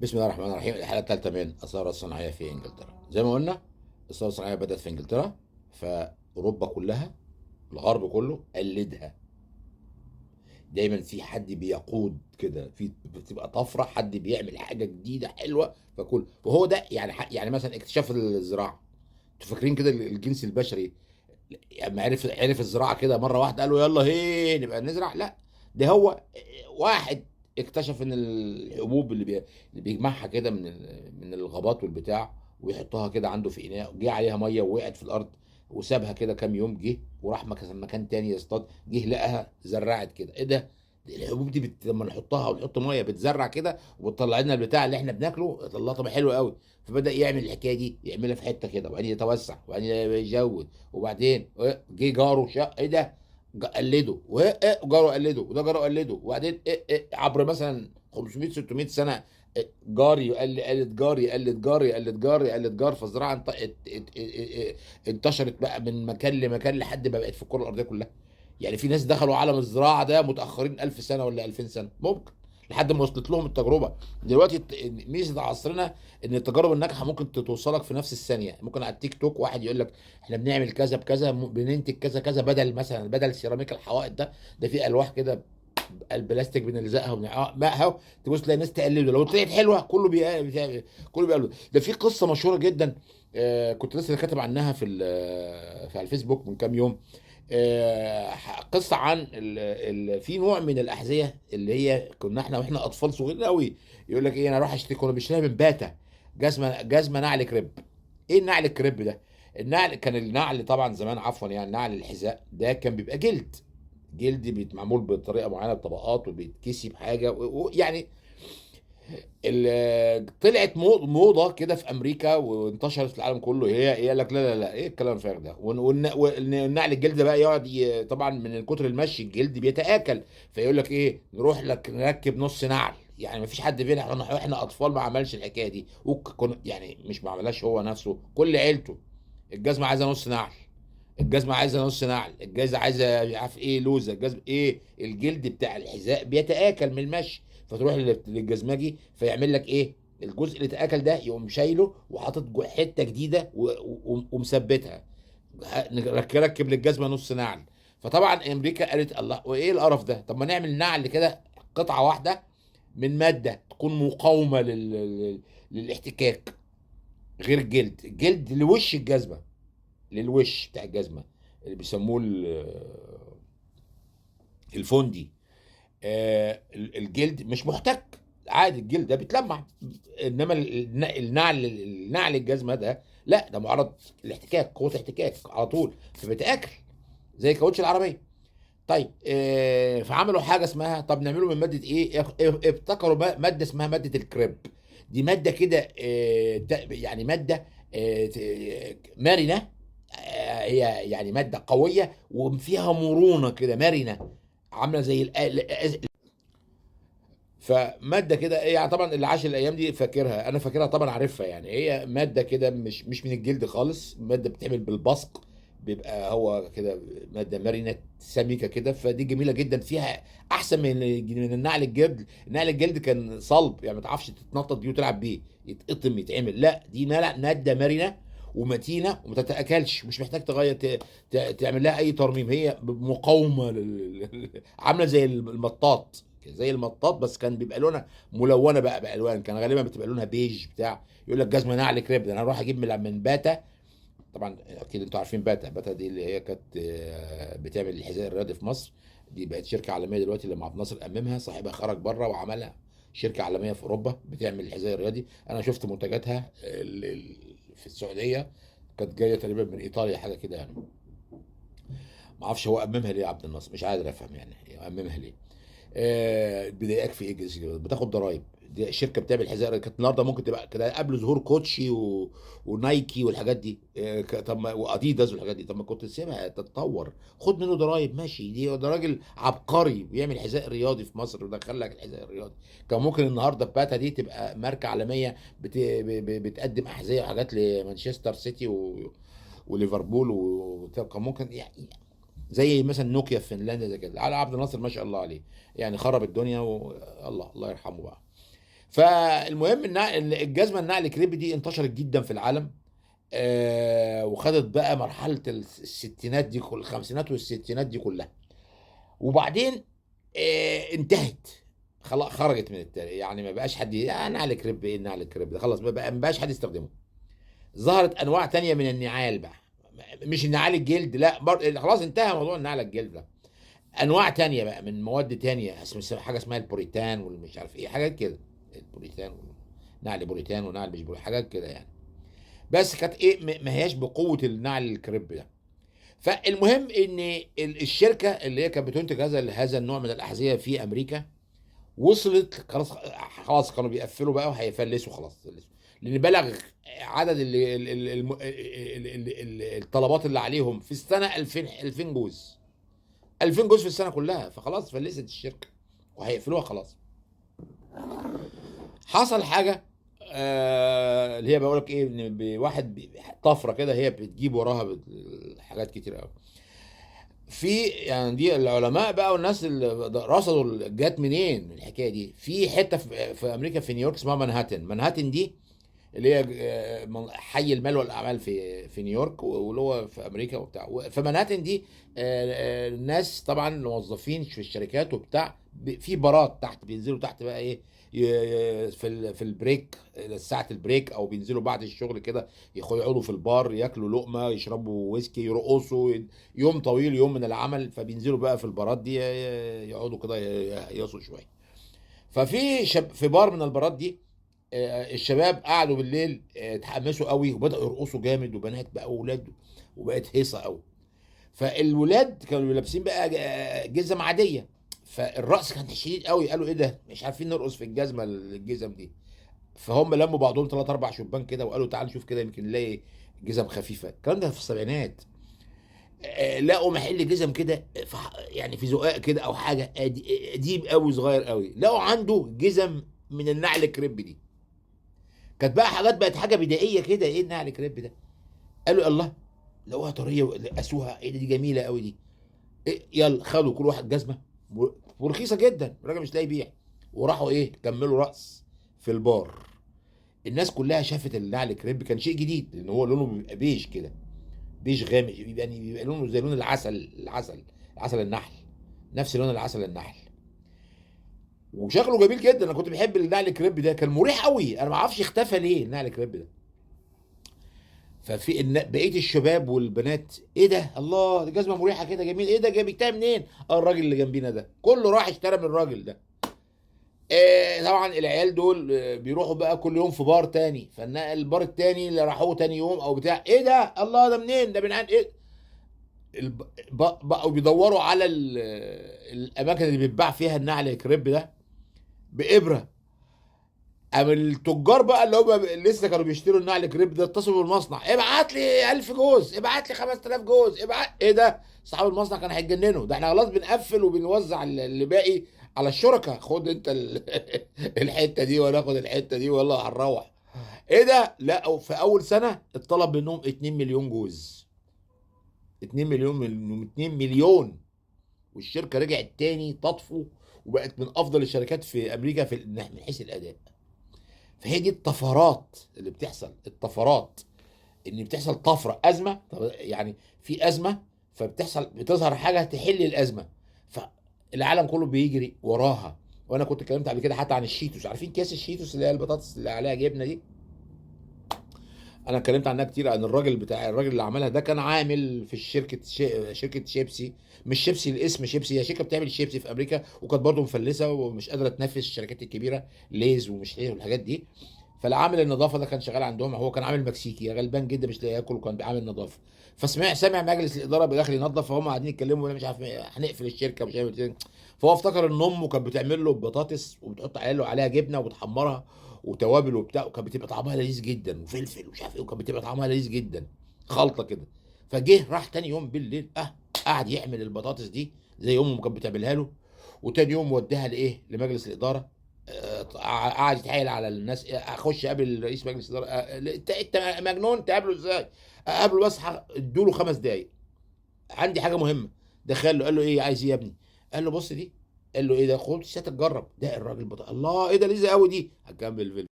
بسم الله الرحمن الرحيم. الحلقة الثالثة من الثورة الصناعية في انجلترا. زي ما قلنا الثورة الصناعية بدات في انجلترا، فاوروبا كلها الغرب كله قلدها. دايما في حد بيقود كده، في بتبقى طفرة، حد بيعمل حاجة جديدة حلوة فكل، وهو ده يعني يعني مثلا اكتشاف الزراعة. انتوا فاكرين كده الجنس البشري لما عرف الزراعة كده مرة واحدة قالوا يلا هي نبقى نزرع؟ لا، ده هو واحد اكتشف ان الحبوب اللي بيجمعها كده من الغابات والبتاع ويحطها كده عنده في اناء، جه عليها مية ووقعت في الارض وسابها كده كام يوم، جه وراح مكان تاني يصطاد، جه لقاها زرعت كده. ايه ده؟ الحبوب دي لما نحطها ونحط مية بتزرع كده وبتطلع لنا البتاع اللي احنا بناكله، طلع طب حلو قوي. فبدا يعمل الحكاية دي، يعملها في حتة كده وبعدين يتوسع وبعدين يجود، وبعدين جه جاره شق، ايه ده؟ قلده، وجاره قلده، وده جاره قلده، وبعدين عبر مثلا 500 600 سنة جاري قلد جاري قلد جاري قلد جاري قلد جار، فالزراعه انتشرت بقى من مكان لمكان لحد ما بقت في الكره الارضية كلها. يعني في ناس دخلوا عالم الزراعة ده متاخرين 1000 سنة ولا 2000 سنة ممكن، لحد ما وصلت لهم التجربة. دلوقتي ميزة عصرنا ان التجارب الناجحة ممكن توصلك في نفس الثانية. ممكن على التيك توك واحد يقول لك احنا بنعمل كذا بكذا، بننتج كذا كذا، بدل مثلا بدل سيراميك الحوائط ده في الواح كده البلاستيك بنلزقها ما هو تبص تلاقي الناس تقلده، لو طلعت حلوة كله كله بيقلده. ده في قصة مشهورة جدا، كنت لسه كاتب عنها في على الفيسبوك من كام يوم. قصة عن في نوع من الاحذية اللي هي كنا احنا واحنا اطفال صغيرين قوي يقول لك ايه، انا اروح اشتري، كنا بنشتريها من باتا، جزمه نعل كريب. ايه النعل الكريب ده؟ النعل كان النعل طبعا زمان، عفوا يعني نعل الحذاء ده كان بيبقى جلد بيتمعمول بطريقة معينة بطبقات وبيتكسي بحاجة ويعني طلعت موضة كده في امريكا وانتشرت في العالم كله. هي ايه؟ قال لك لا لا لا، ايه الكلام الفارغ ده؟ والنعل الجلد بقى يقعد طبعا من كتر المشي الجلد بيتاكل، فيقول لك ايه، نروح لك نركب نص نعل. يعني ما فيش حد فينا احنا اطفال ما عملش الحكاية دي، يعني مش ما عملهاش هو نفسه، كل عيلته الجزمة عايزه نص نعل، الجزمة عايزه نص نعل، الجزمة عايزه مش عارف ايه، لوزه الجزمة ايه، الجلد بتاع الحذاء بيتاكل من المشي، فتروح للجزمجي فيعمل لك ايه، الجزء اللي اتاكل ده يقوم شايله وحاطط حتة جديدة ومثبتها، ركب للجزمه نص نعل. فطبعا امريكا قالت الله وايه القرف ده، طب ما نعمل نعل كده قطعه واحدة من مادة تكون مقاومة للاحتكاك غير الجلد، الجلد لوش الجزمة، للوش بتاع الجزمة اللي بيسموه الفندي. الجلد مش محتك عادي، الجلد ده بيتلمع، انما النعل الجزمة ده لا، ده معرض للاحتكاك، قوة احتكاك على طول، فبيتاكل زي كاوتش العربية. طيب فعملوا حاجة اسمها، طب نعمله من مادة ايه؟ ابتكروا مادة اسمها مادة الكريب. دي مادة كده، يعني مادة مرنه، هي يعني مادة قوية وفيها مرونة كده، مرنه عامله زي فماده كده يعني طبعا اللي عاش الايام دي فاكرها، انا فاكرها طبعا، عارفها. يعني هي مادة كده مش من الجلد خالص، مادة بتعمل بالبصق، بيبقى هو كده مادة مرنه سميكة كده، فدي جميلة جدا، فيها احسن من النعل الجلد. النعل الجلد كان صلب، يعني ما تعرفش تتنطط بيه وتلعب بيه، يتقطم يتعمل، لا دي مادة مرنه ومتينه وما تتاكلش، مش محتاج تغير تعمل لها اي ترميم، هي مقاومة عامله زي المطاط، زي المطاط بس كان بيبقى لونها ملونة بقى بالوان، كان غالبا بتبقى لونها بيج بتاع. يقول لك جزمه نعل كريب، ده انا هروح اجيب من باتا. طبعا اكيد انتوا عارفين باتا، باتا دي اللي هي كانت بتعمل الحذاء الرياضي في مصر، دي بقت شركة عالمية دلوقتي لما عبد الناصر اممها، صاحبها خرج بره وعملها شركة عالمية في اوروبا بتعمل الحذاء الرياضي. انا شفت منتجاتها في السعودية، كانت جاية تقريبا من ايطاليا حاجة كده يعني، ما اعرفش هو اممها ليه يا عبد الناصر، مش قادر افهم يعني اممها ليه. بيضايقك في ايه؟ بتاخد ضرايب، دي شركة بتعمل حذاء، كانت النهارده ممكن تبقى كده قبل ظهور كوتشي ونايكي والحاجات دي، طب ما واديداس والحاجات دي، طب ما كنت تسيبها تتطور، خد منه ضرايب ماشي، دي ده راجل عبقري بيعمل حذاء رياضي في مصر ودخل لك الحذاء الرياضي. كان ممكن النهارده باتا دي تبقى ماركة عالمية بتقدم احذية وحاجات لمانشستر سيتي وليفربول كان ممكن يعني زي مثلا نوكيا في فنلندا زي كده. على عبد الناصر ما شاء الله عليه، يعني خرب الدنيا، والله الله يرحمه بقى. فالمهم ان الجزمة النعل كريب دي انتشرت جدا في العالم، وخدت بقى مرحلة الستينات دي، الخمسينات والستينات دي كلها، وبعدين انتهت خلاص، خرجت من التاريخ. يعني ما بقاش حد نعل كريب، ايه النعل الكريب ده، خلاص ما بقاش حد يستخدمه. ظهرت انواع تانية من النعال بقى، مش النعال الجلد، لا خلاص انتهى موضوع النعل الجلد ده. انواع تانية بقى من مواد تانية، حاجة اسمها البوريتان والمش عارف ايه، حاجات كده، البوريتان، نعل بوريتان ونعل مش بوريتان، حاجات كده يعني، بس كانت ايه، ما هياش بقوة النعل الكريب ده. فالمهم ان الشركة اللي هي كانت بتنتج هذا النوع من الاحذية في امريكا وصلت خلاص كانوا بيقفلوا بقى وهيفلسوا خلاص، لان بلغ عدد الطلبات اللي عليهم في السنة 2000 جوز، 2000 جوز في السنة كلها، فخلاص فلست الشركة وهيقفلوها خلاص. حصل حاجة اللي هي بقول لك ايه، ان واحد طفرة كده هي بتجيب وراها حاجات كتير قوي. في يعني دي العلماء بقى والناس اللي رصدوا جت منين الحكاية دي. في حتة في امريكا في نيويورك اسمها مانهاتن. مانهاتن دي اللي هي حي المال والاعمال في نيويورك، واللي هو في امريكا وبتاع. فمانهاتن دي الناس طبعا الموظفين في الشركات وبتاع، في بارات تحت، بينزلوا تحت بقى ايه في ال break، ساعة ال break، او بينزلوا بعد الشغل كده يقعدوا في البار، ياكلوا لقمة، يشربوا ويسكي، يرقصوا، يوم طويل يوم من العمل، فبينزلوا بقى في البارات دي يقعدوا كده يهيصوا شوية. ففي في بار من البارات دي الشباب قعدوا بالليل، اتحمسوا قوي وبداوا يرقصوا جامد، وبنات بقى واولاد، وبقت هيصه قوي. فالولاد كانوا لابسين بقى جزم عادية، فالرقص كان شديد قوي، قالوا ايه ده، مش عارفين نرقص في الجزم دي. فهم لموا بعضهم 3-4 شبان كده وقالوا تعال نشوف كده يمكن نلاقي جزم خفيفة. الكلام ده في السبعينات. لقوا محل جزم كده يعني في زقاق كده او حاجة قديم قوي صغير قوي، لقوا عنده جزم من النعل الكريب دي. كانت بقى حاجات بقت حاجة بدائية كده، ايه النعل الكريب ده؟ قالوا الله، لقوها طرية وقاسوها، ايه ده، دي جميلة قوي دي، إيه، يلا خدوا كل واحد جزمه ورخيصه جدا، الراجل مش لاقي يبيع، وراحوا ايه كملوا رقص في البار. الناس كلها شافت النعل كريب، كان شيء جديد لان هو لونه بيبقى بيج كده، بيج غامق، بيبقى لونه زي لون العسل، العسل النحل، نفس لون العسل النحل، وشكله جميل جدا. انا كنت بحب النعل كريب ده، كان مريح قوي، انا ما اعرفش اختفى ليه النعل كريب ده. ففي بقية الشباب والبنات، ايه ده، الله، دي جزمه مريحه كده جميل، ايه ده، جبتها منين؟ الراجل اللي جنبينا ده، كله راح اشترى من الراجل ده. طبعا العيال دول بيروحوا بقى كل يوم في بار تاني، فالبار التاني اللي راحوه تاني يوم او بتاع، ايه ده، الله، ده منين، ده من عند ايه؟ بقوا بيدوروا على الاماكن اللي بيتباع فيها النعل الكريب ده بابره. قام التجار بقى اللي هم لسه كانوا بيشتروا النعل كريب ده اتصلوا بالمصنع، ابعت لي 1000 جوز، ابعت لي 5000 جوز، ابعت ايه ده. صاحب المصنع كان هيتجننوا، ده احنا خلاص بنقفل وبنوزع اللي باقي على الشركاء، خد انت الحتة دي وانا اخد الحتة دي والله هنروح. ايه ده؟ لا، في اول سنة اتطلب منهم 2 مليون جوز، 2 مليون، من 2 مليون، والشركة رجعت تاني تطفو وبقت من افضل الشركات في امريكا من حيث الاداء. فهي دي الطفرات اللي بتحصل، الطفرات ان بتحصل طفرة، ازمة، يعني في ازمة فبتحصل، بتظهر حاجة تحل الازمة، فالعالم كله بيجري وراها. وانا كنت اتكلمت قبل كده حتى عن الشيتوس، عارفين كيس الشيتوس اللي هي البطاطس اللي عليها جبنه دي؟ انا اتكلمت عنها كتير، عن الراجل بتاع الراجل اللي عملها ده كان عامل في الشركة شركة شيبسي، مش شيبسي الاسم شيبسي، هي شركة بتعمل شيبسي في امريكا، وكانت برضه مفلسه ومش قادرة تنافس الشركات الكبيرة ليز ومش ليز والحاجات دي. فالعامل النظافة ده كان شغال عندهم، هو كان عامل مكسيكي غلبان جدا مش لاقي ياكل، وكان بيعمل نظافة. فسمع مجلس الادارة بداخل ينظف، فهم قاعدين يتكلموا مش عارف هنقفل الشركة مش عارف ايه. فهو افتكر ان امه كانت بتعمل له بطاطس وبتحط عليها جبنه وبتحمرها وتوابل وبتاع، وكانت بتبقى طعمها لذيذ جدا، وفلفل ومش عارف ايه، وكانت بتبقى طعمها لذيذ جدا، خلطه كده. فجه راح تاني يوم بالليل قعد يعمل البطاطس دي زي امه كانت بتعملها له، وتاني يوم وداها لايه، لمجلس الادارة. قعد يتحايل على الناس، اخش اقابل رئيس مجلس الادارة، انت مجنون تقابله ازاي؟ اقابله بس ادوا له 5 دقايق، عندي حاجة مهمة. دخل له قال له ايه عايز ايه يا ابني؟ قال له بص دي قال له ايه ده؟ خد سيادتك جرب ده. الراجل بطل، الله ايه ده، لذيذ قوي دي. هكمل في